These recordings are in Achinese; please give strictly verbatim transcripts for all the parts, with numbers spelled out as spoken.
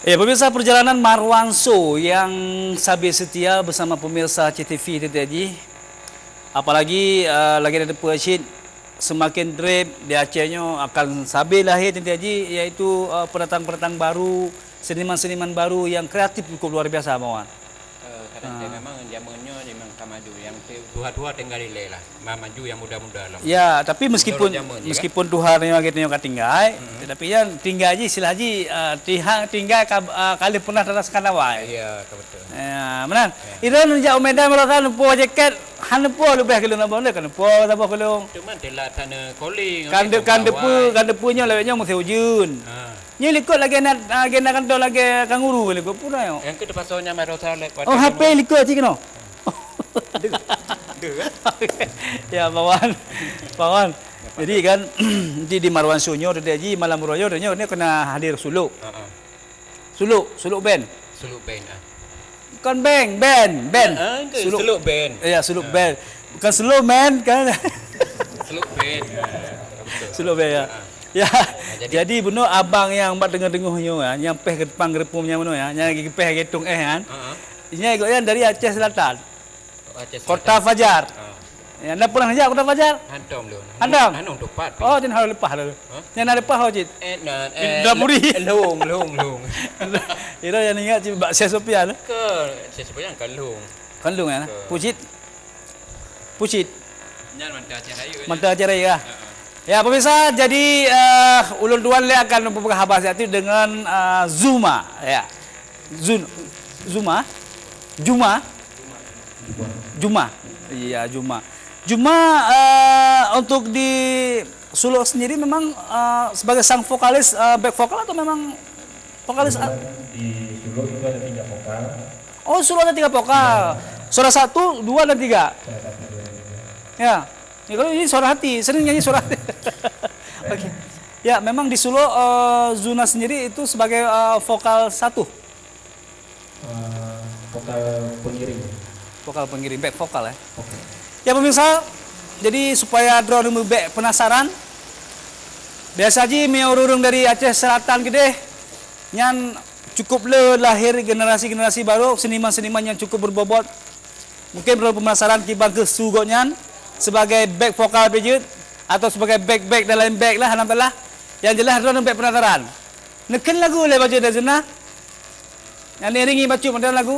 Ya, pemirsa, perjalanan Marwan Soe yang sabe setia bersama pemirsa C T V teuntèe jih. Apalagi, eh, lagèe na teupeu cit, semakin trép di Aceh nyoe akan sabe lahé teuntèe jih, yaitu, eh, pendatang-pendatang baru, seniman-seniman baru yang kreatif cukup luar biasa, Marwan. Eh, kadang Ah. memang jameun nyoe memang ka maju, yang tu-, tuha-tuha tinggai ilèe lah. Ma-, maju yang muda-muda lah. Ya, tapi meskipun, Menurut jameun, ya kan? meskipun tuha nyoe ka tinggai, Hmm. tetapi nyan tinggai jih istilah jih, ah, tiha-, tinggai ka, ah, ka lheueh pernah tarasakan awai. Ya, ka beutôi. Ya, meunan. Ya. Ira neujak u Medan, malah kan neupue jakét, han neupue leubeh keu lôn abang lé, kan neupue saboh keu lôn. Cuman telat sana calling, Kan ada de-, kan kawan. depu, kan depu nyoe lawét nyoe musim ujeuen. Ha. Nyoe likot lagèe na, lagèe na kantô lagèe kanguru likot pura nyoe. Yang ke terpaksa nyamai rosa lek Oh, H P likot cik keunoe. Deh, deh, kan? Ya, Pawan. Pawan. Jadi kan, di, di Marwan Soe nyoe, tadi haji malam raya nyoe, ni kena hadir suluk. Ha, ha. Suluk, suluk band. Suluk band, ah. Bukan band, band, band. Ah, ke Suluk. suluk band. Ya, suluk Ah. band. Bukan slow man, kan? Suluk band. Ah, betul. Suluk band, ya. Ah. Ya. Nah, jadi jadi bunoe abang nyang bak teungoh-teungoh nyoe, ya, nyang péh geupang geureupeum nyang bunoe, ya, nyang lagi péh geutung éh, kan? Ah, ah. Nyan gobnyan dari Aceh Selatan. Aceh Kota Selatan. Fajar. Ah. Ya, anda pernah jak Kota Fajar? Hantom lôn. Hantom? Hantom tempat. Oh, jangan lepas lalu. Hah? Jangan lepas, oh, cit. Eh, nah, Di eh, Dapuri. Lhong, lhong, lhong. Ira yang ingat cit bak Syekh Sofian, eh? Ke Syekh Sofian kan lhong. Kan lhong, ya? Ke. Pucit. Pucit. Nyan mantah Aceh Raya, ya? Mantah Aceh Raya, ya? Ha, ha. Ya, pemirsa, jadi, eh, ulôn tuan lé akan membuka haba siat tu dengan, eh, Zuma, ya. Zun-, Zuma? Juma? Juma. Iya, Juma. Juma, eh, untuk di Suluk sendiri memang, eh, sebagai sang vokalis, eh, back vokal atau memang vokalis a- Kebetulan di Suluk itu ada tiga vokal. Oh, Suluk ada tiga vokal. Iya. Suara satu, dua, dan tiga. Suara satu, dua, dan tiga. Ya. Ya, kalau ini suara hati, sering nyanyi suara hati. Oke. Ya, memang di Suluk, eh, Zuna sendiri itu sebagai, eh, vokal satu. Eh, vokal pengiring. Vokal pengiring, back vokal, eh. Oke. Ya, pemirsa, jadi supaya droeneuh meubèk penasaran, biasa jih meunyoe ureueng-ureueng dari Aceh Selatan keudeh, nyan cukup le lahir generasi-generasi baru, seniman-seniman nyang cukup beubobot. Mungkin droeneuh penasaran kiban keuh su gobnyan sebagai back vokal pih jeuet atau sebagai back-back dan lain back lah, alhamdulillah. Yang jelas droeneuh bèk penasaran. Neukheun lagu lé bacut dan Zuna. Nyang iringi bacut mantong lagu.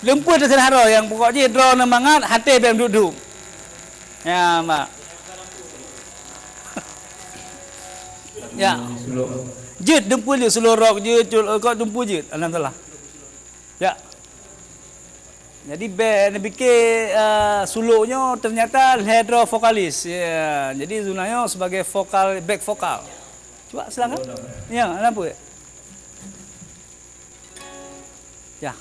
Lumpur teuseunah roh nyang pokok jih droeneuh mangat, até bèk meuduek-duek. Ya, mak. Ya. Jeuet dumpul jeuet, slow rock jeuet, cul-, kok dumpul jeuet. Alhamdulillah. Ya. Jadi bèk neupike, eh, Suluk nyoe ternyata lhèe droe vokalis. Ya. Jadi Zuna nyoe sebagai vokal, back vokal. Cuba silakan. Ya, kenapa? Ya. Ya.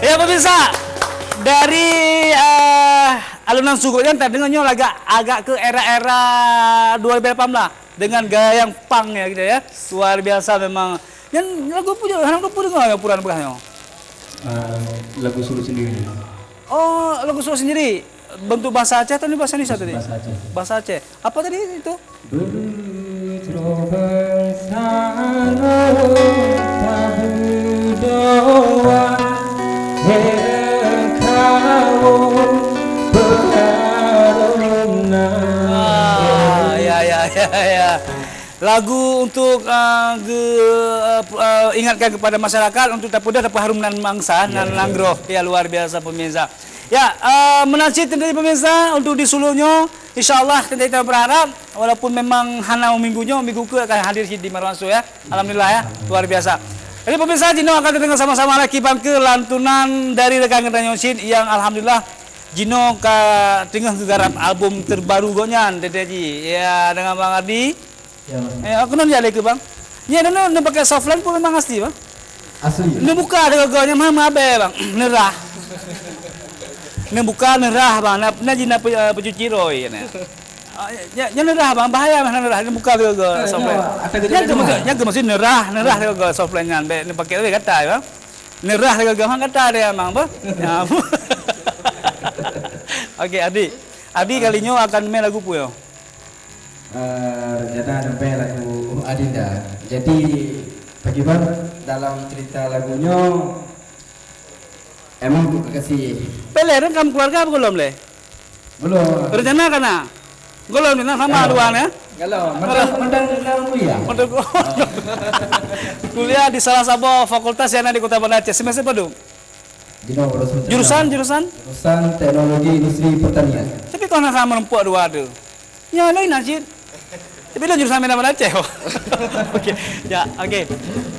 Ya, pemirsa, dari, eh, alunan Suluk nyan tadeungoe nyoe agak, agak ke era-era dua ribu lapan belas. Dengan gaya yang punk ya, gitu ya. Luar biasa memang. Nyan lagu peue jeuet, hana peue deungoe ya, puran peugah nyoe. Ah, lagu Suluk sendiri. Oh, lagu Suluk sendiri. Bentuk bahasa Aceh atau ini bahasa Indonesia tadi? Bahasa Aceh. Bahasa Aceh. Apa tadi itu? Beutôi beusaloe tabeudoa, heureueng kawöm peuhareuem na. Ah, ya, ya, ya, ya. Lagu untuk, ah, ge-, ah, ingatkan kepada masyarakat untuk tapeugah, tapeuhareuem nan bansa, ya, nan betul. Nanggroe. Ya, luar biasa, pemirsa. Ya, eh, meunan cit teuntèe pemirsa, untuk di Sulu nyoe, insya Allah teuntèe kita berharap, walaupun memang hana minggu nyoe, minggu keue akan hadir cit di Marwazon ya. Alhamdulillah ya, luar biasa. Jadi pemirsa, jinoe akan kita dengar sama-sama lagi bangke lantunan dari rekan geutanyoe cit yang alhamdulillah jinoe ka teungoh geugarap album terbaru gobnyan, Dede Ji. Ya, dengan Bang Adi. Ya, Bang. Eh, aku nan jadi ke, Bang? Nya, dan nan pakai softline pun memang asli, Bang. Asli. Ni buka ada gaga nya mah abé, Bang. Nerah. Ni buka nerah, Bang. Nak, nak ji nak pe-, eh, pencuci roy, kan, ya? Ah, ya, ya, nerah, Bang. Bahaya mah nerah. Ni buka ada gaga softline. Ya, ada gaga nya, nya ke masih nerah, nerah ada gaga softline nyan. Baik, ni pakai lagi kata, Bang. Nerah ada gaga, Bang, kata dia, Bang, apa? Ya. Okey, Adi. Adi kali nyoe akan main lagu apa, ya? Eh, rencana sampai lagu Adinda. Jadi, bagaimana dalam cerita lagu nyoe? Emang bukan kasih. Pelé kan kamu keluarga apa belum leh? Belum. Rencana kana? Belum, rencana sama dua ni, ya? Belum. Mentang, mentang, mentang kuliah. Mentang ku-, kuliah di salah satu fakultas yang ada di Kota Banda Aceh. Semester apa tu? Jurusan, jurusan? Jurusan Teknologi Industri Pertanian. Tapi kau nak sama lempok dua tu. Ya, lain lah, Cit. Tapi lah jurusan main Aceh. Okey. Ya, okey.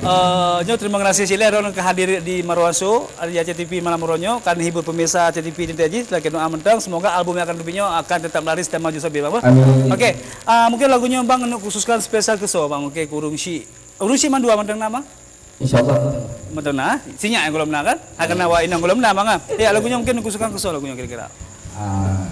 Eh, nyoe terima kasih cit lé Ron ke hadir di Marwazon, di Aceh T V malam uroe nyoe, kan hibur pemirsa Aceh T V di T J, lagi doa mentang, semoga album yang akan teubiet nyoe akan tetap laris dan maju sabe, Bang. Amin. Okey. Ah, mungkin lagu nyoe, Bang, nak khususkan spesial keu soe, Bang? Okey, keu ureueng syik. Ureueng syik mandua mantong nama? Insya Allah. Betul nah. Sinyak yang golom na kan? Akan awak inong golom na, Bang, ah. Ya, lagu nyoe mungkin khususkan keu soe lagu nyoe kira-kira. Ah,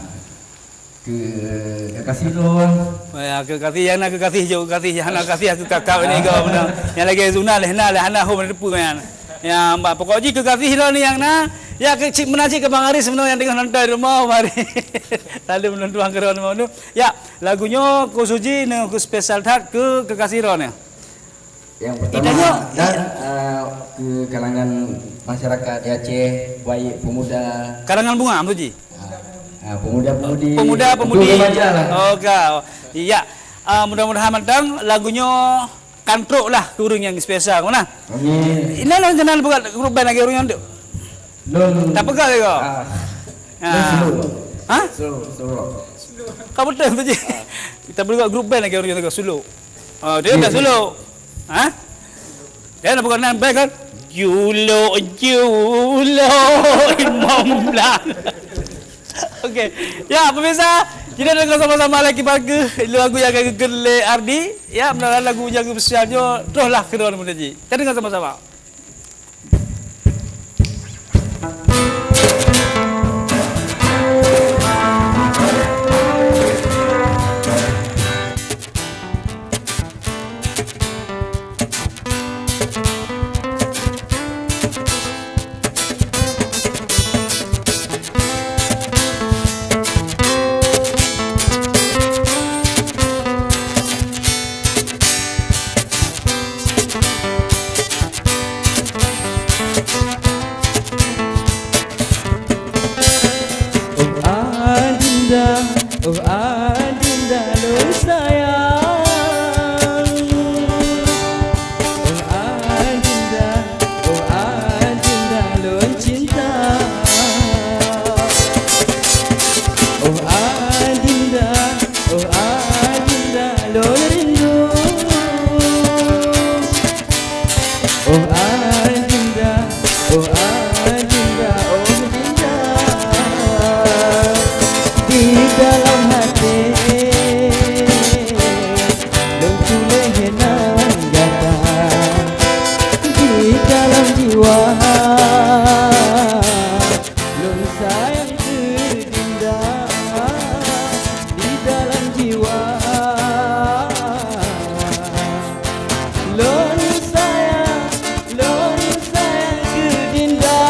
keu kekasih tu, Bang. Oh, ya, kekasih, yang na kekasih jok kekasih, yang na kekasih aku kakak ni kau benar. Yang lagi zuna leh na leh hana hom depu kan. Ya, mbak, pokok ji kekasih lo ni yang na. Ya, ke cik meunan cik ke Bang Aris sebenarnya yang tengah nonton di rumah hari. Lalu menonton ke rumah tu. Ya, lagu nyoe khusus ji ni, khusus spesial that keu kekasih lo ni. Yang pertama, dan, eh, ke kalangan masyarakat di Aceh, baik pemuda. Kalangan bunga, Abu Ji? Ah, ah, pemuda-pemudi, pemuda-pemudi. Untuk remaja lah. Okey. Iya. Ah, mudah-mudahan mantong lagu nyoe kan trok lah keu ureueng nyang spesial. Mana? Amin. Ina lah jangan buka grup band lagi ureueng nyan tu. Lôn. Tak peugah lagi kau? Ah. Ah. Lôn slow. Ha? Slow, slow rock. Kau betul tu je. Ah. Kita boleh buat grup band lagi ureueng nyan tu, slow. Oh, dia dah solo. Ha? Dia nak bukan nan band kan? Julok, julok, Imam Lah. Okey. Ya, pemirsa, kita dengar sama-sama lagi bangke lagu yang akan geukheun lé Ardi. Ya, mudah-mudahan lagu yang spesial nyoe troh lah keudroe muda ji. Kita dengar sama-sama. Oh Adinda, oh Adinda lôn sayang. Oh Adinda, oh Adinda lôn cinta. Oh Adinda, oh Adinda lôn rindu. Oh Adinda, oh Adinda, oh Dinda. Di dalam hati lôn tuléh nan gata. Di dalam jiwa lôn sayang keu Dinda. Di dalam jiwa lôn sayang, lôn sayang keu Dinda.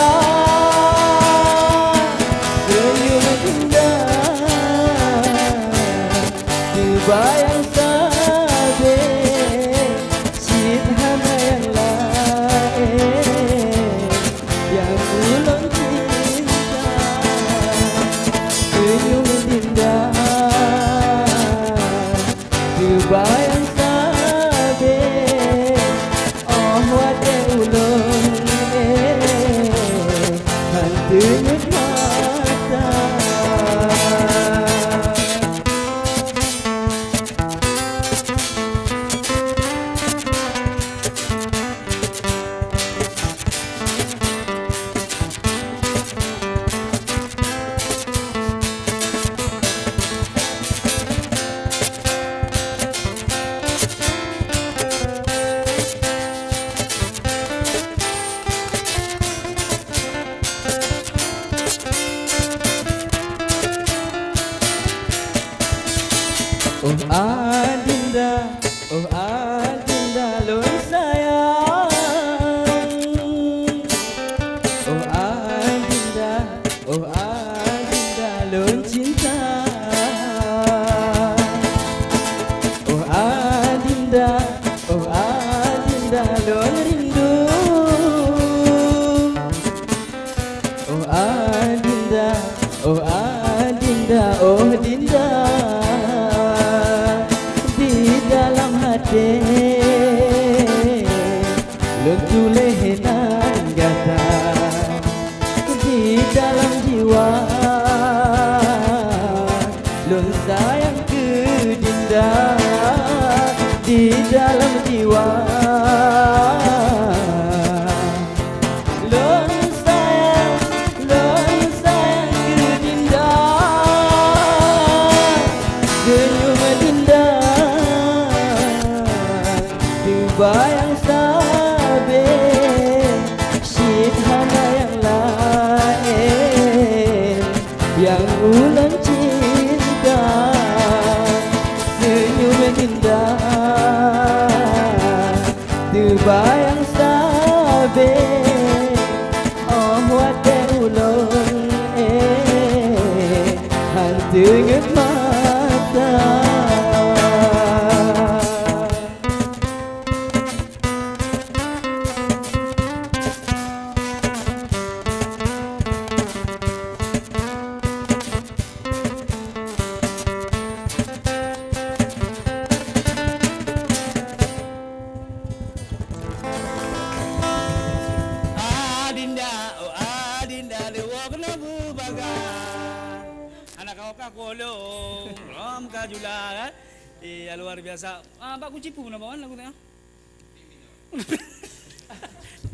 Kolong, rom ka jula, kan? Eh, luar biasa. Ah, bak kunci pu nama lagu tu, ya?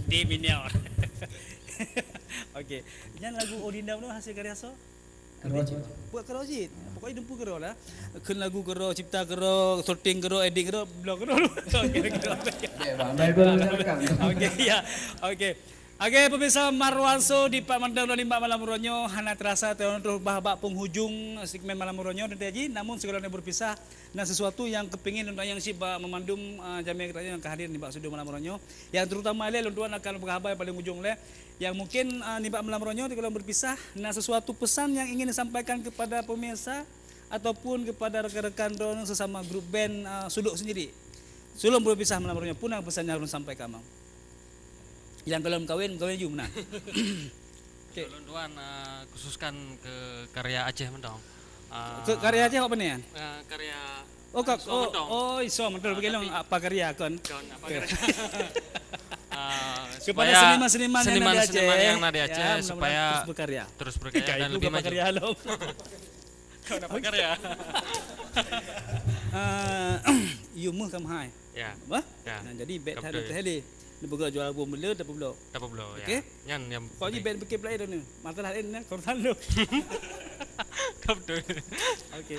D minor. Okey. Nyan lagu Odinda tu hasil karya soe? Keroh cit. Buat keroh cit. Pokoknya dumpu keroh lah. Kheun lagu keroh, cipta keroh, shooting keroh, edit keroh, blog keroh. Okey, keroh. Okey, bang. Bible macam rekam. Okey, ya. Okey. Okey, pemirsa Marwan Show di pat mandang dan imbak malam uroe nyoe hana terasa teungoh troh bah bak penghujung segmen malam uroe nyoe, Teuntèe Haji. Namun, sigohlom berpisah, na sesuatu nyang kepingin lôn tanyong cit bak meumandum, ah, jamé geutanyoe nyang ka hadir nibak studio malam uroe nyoe. Yang terutama lé lôn tuan akan peugah haba nyang paleng ujong lé. Yang mungkin, ah, nibak malam uroe nyoe sigohlom berpisah, na sesuatu pesan yang ingin disampaikan kepada pemirsa ataupun kepada rekan-rekan droeneuh sesama grup band, ah, Sulok sendiri. Sebelum berpisah malam uroe nyoe, peue na pesan nyang ulôn sampaikan, Bang? Nyang golom kawin, kawin ju meunan. Okey. Ulôn tuan, ah, khususkan ke karya Aceh mantong. Ah, ke karya Aceh apa ni, Yan? Ah, karya, oh, kak, ah, Iso oh, mantong. Oh, Iso mantong. Ah, bagi tapi long apa karya kon? Kon apa karya? Ah, kepada supaya seniman-seniman yang ada di Aceh, seniman-seniman yang ada di Aceh, ya, mudah-mudahan supaya terus berkarya. Terus berkarya dan lebih maju. Kon apa karya? Ah, you move come high. Ya. Bah? Ya. Nah, jadi bet hana teuheli. Ni peugah jual album le, tapi belum. Tapi belum, ya. Okey? Nyan yang pokok ji penting. Bet bikin play tu ni. Masalah lain ni, korban lu. Betul. Okey.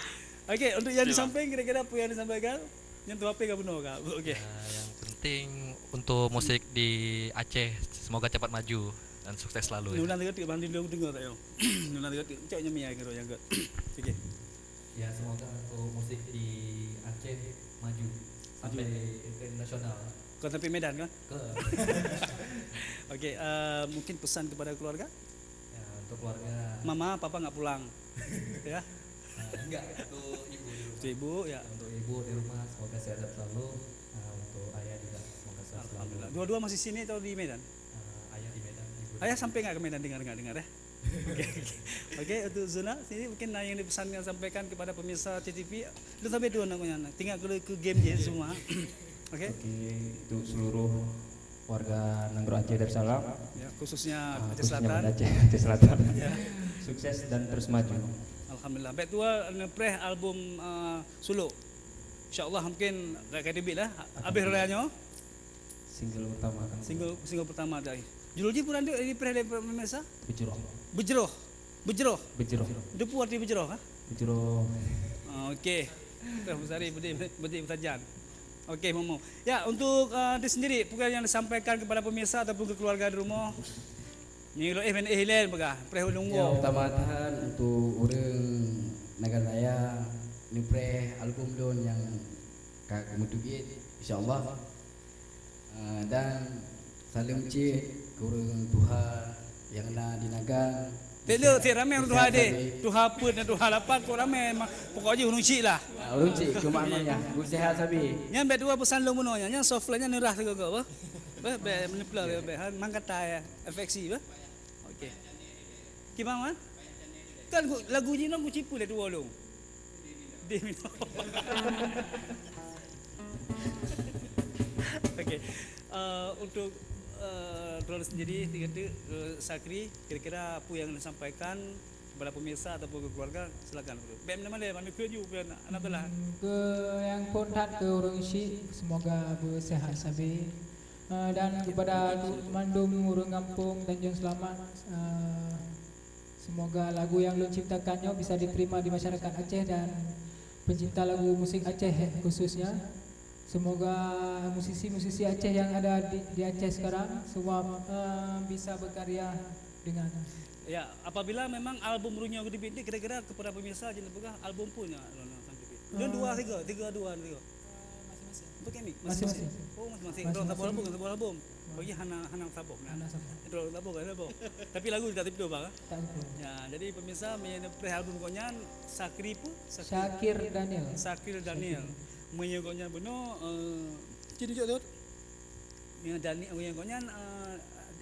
Okey, untuk yang disampaikan, kira-kira apa yang disampaikan? Yang tu apa yang bunoe kak? Okey. Ya, yang penting untuk musik di Aceh, semoga cepat maju dan sukses selalu. Ni ya. Ulang tiga tik, bang, dia dengar tak, yo? Ni ulang tiga tik, cak nyemi ya, kira yang kot. Okey. Ya, semoga untuk musik di Aceh maju sampai internasional. Kau sampai Medan kan? Ke. Okey, eh, mungkin pesan kepada keluarga? Ya, untuk keluarga. Mama, papa nggak pulang. Ya? Eh, enggak, untuk ibu di rumah. Untuk ibu, ya. Untuk ibu di rumah, semoga sehat selalu. Eh, untuk ayah juga, semoga sehat selalu. Alhamdulillah. Dua-dua masih sini atau di Medan? Eh, ayah di Medan, ibu di Ayah sampai nggak ke Medan dengar-dengar, eh? Okey, okey. Okey, untuk Zuna sendiri mungkin ada yang dipesan, yang sampaikan kepada pemirsa C T V. Lu sampai dua nak nyan. Tinggal ke, ke game je semua. Okey. Okey, untuk seluruh warga Nanggroe Aceh Darussalam. Ya, khususnya Aceh Selatan. Ah, khususnya Banda Aceh, Aceh Selatan. Ya. Sukses dan terus maju. Alhamdulillah. Baik, dua neupreh album, ah, Sulok. Insya-Allah mungkin ka, ka teubiet lah. Akan teubiet. Habis raya nyoe. Single pertama kan. Single, single pertama tadi. Judul jih pun ada di preh dari pemirsa? Bejroh. Bejroh. Bejroh. Bejroh. Depu arti bejroh, ha? Bejroh. Ah, okey. Terus besari bedi, bedi betajan. Okey, Momo. Ya, untuk, ah, dia sendiri, peue yang disampaikan kepada pemirsa ataupun ke keluarga di rumah? Ni lo eh, main eh, lain peugah. Preh ulung. Ya, wo. Utama tahan untuk urang Nagan Raya, ni preh album don yang ka keumeutubiet, insya-Allah. Ah, dan saleuem cit keu ureueng tuha nyang na di Nagan. Teuleuk, cit ramé ureueng tuha deh. Sehat sabe. Tuha peuet dan tuha lapan kok ramé, ma-, pokok jih ureueng cit lah. Ah, ureueng cit, cuma ngon nyan. Beusehat sabe. Nyan bèk dua peusan lôn bunoe nyan. Nyan soft lain nyan neurah sigoe-goe, bah. Bah, bèk meuneupleu, bèk, bèk, han, mangkata, ya. Infeksi, bah. Okey. Kiban, Wan? Kan gu-, lagu jinoe kucipu lé tuwoe lôn. Di minor. Okey. Eh, untuk, eh, droeneuh sendiri, tiga tu, eh, Sakri, kira-kira apa yang disampaikan kepada pemirsa ataupun ke keluarga, silakan. Bèk meunamah lé, mana keu ju, biar anak, anak telah. Hmm, keu nyang phôn that keu ureueng syik, semoga beusehat sabe. Eh, dan kepada mandum ureueng gampông Tanjong Selamat, eh, semoga lagu yang lôn ciptakan nyoe bisa diterima di masyarakat Aceh dan pencinta lagu musik Aceh khususnya. Semoga musisi-musisi Aceh yang ada di, di Aceh sekarang semua, eh, bisa berkarya dengan. Ya, apabila memang album Runyo Gedebit ni kira-kira kepada pemirsa jeuet peugah album pun ya, Ronald Sangkiti. Lôn dua, tiga, tiga, dua, tiga. Eh, masing-masing. Untuk Emi? Masing-masing. Oh, masing-masing. Masing-masing. Droe saboh album, saboh album. Bagi hana, hana saboh, nah. Hana saboh. Droe saboh, kan, saboh. Tapi lagu tak tipu, Bang, eh? Tak tipu. Ya, jadi pemirsa, meunyoe preh album gobnyan, Sakri pu? Sakri. Syakir Daniel. Sakir Daniel. Syakir. Meunyoe gobnyan bunoe, eh, cit tunjuk tu. Meunyoe Dani-, meunyoe gobnyan, eh,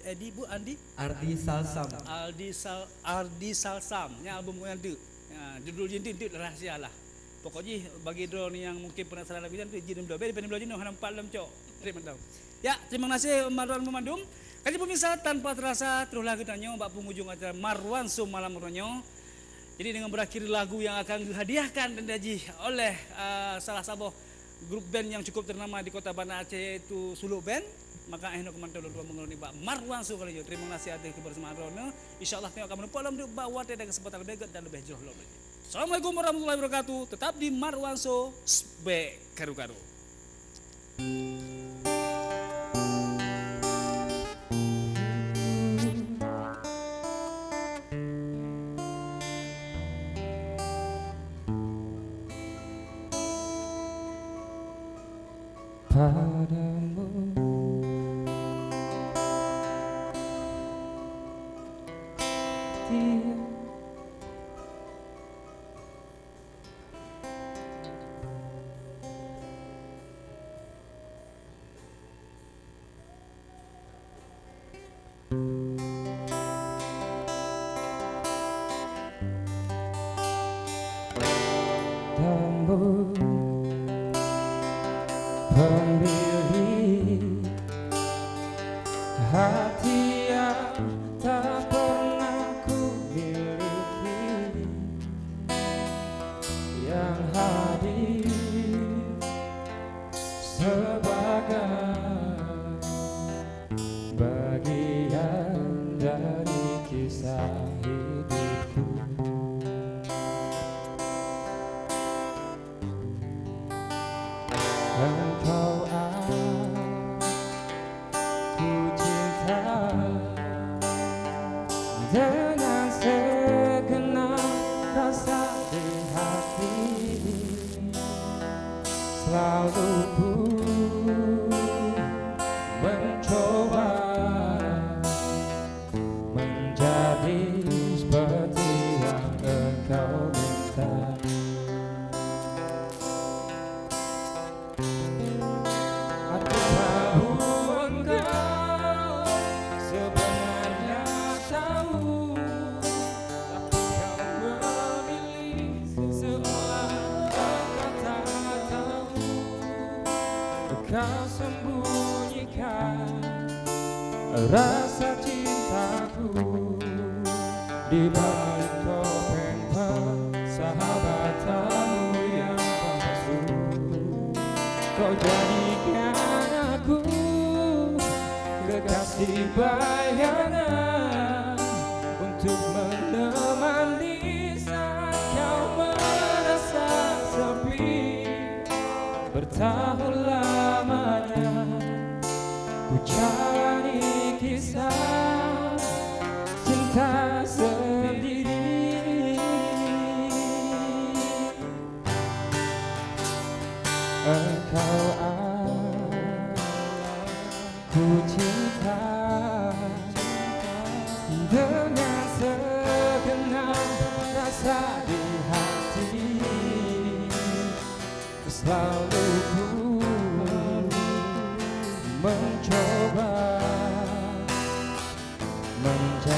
Edi bu, Andi? Ardi Salsam. Aldi Sal-, Ardi Salsam. Nyan album gobnyan tu. Ya, judul jih tu, tu rahsia lah. Pokok jih bagi droeneuh nyang mungkin penasaran lagu nyan tu, jih neubloe. Bèk, bèk neubloe jinoe, hana pat lom cok. Trép mantong. Ya, terima kasih Marwan meumandum. Kaji pemirsa, tanpa terasa, troh lagèe tanyoe bak penghujung acara Marwan Show malam uroe nyoe. Jadi, dengan berakhir lagu yang akan geuhadiahkan tanda jih oleh, eh, salah saboh grup band yang cukup ternama di Kota Banda Aceh, yaitu Suluk Band, maka akhirnya keumanto lôn tuan meungeulon nibak Marwanso kali nyoe. Terima kasih atas kebersamaan droeneuh. Insya Allah, tanyoe akan meurumpok lom bak watèe dan kesempatan leubeh gèt dan leubeh jroh lom. Assalamualaikum warahmatullahi wabarakatuh. Tetap di Marwanso, sbek karu-karu. Padamu tiap Tambah pemberi hati yang tak pernah ku miliki, yang hadir sebagai bagian dari kisah hidupku. Engkau aku cinta dengan segenap rasa di hati. Selalu ku mencoba menjadi seperti yang engkau minta. Aku tahu engkau sebenarnya tahu, tapi kau memilih seolah engkau tak tahu. Kau sembunyikan rasa cintaku di balik topeng persahabatanmu yang palsu. Kau jadikan aku kekasih bayangan untuk menemani saat kau merasa sepi. Bertahun lamanya ku jalani kisah cinta sendiri. Engkau aku cinta dengan segenap rasa di hati. Selalu ku mencoba menjadi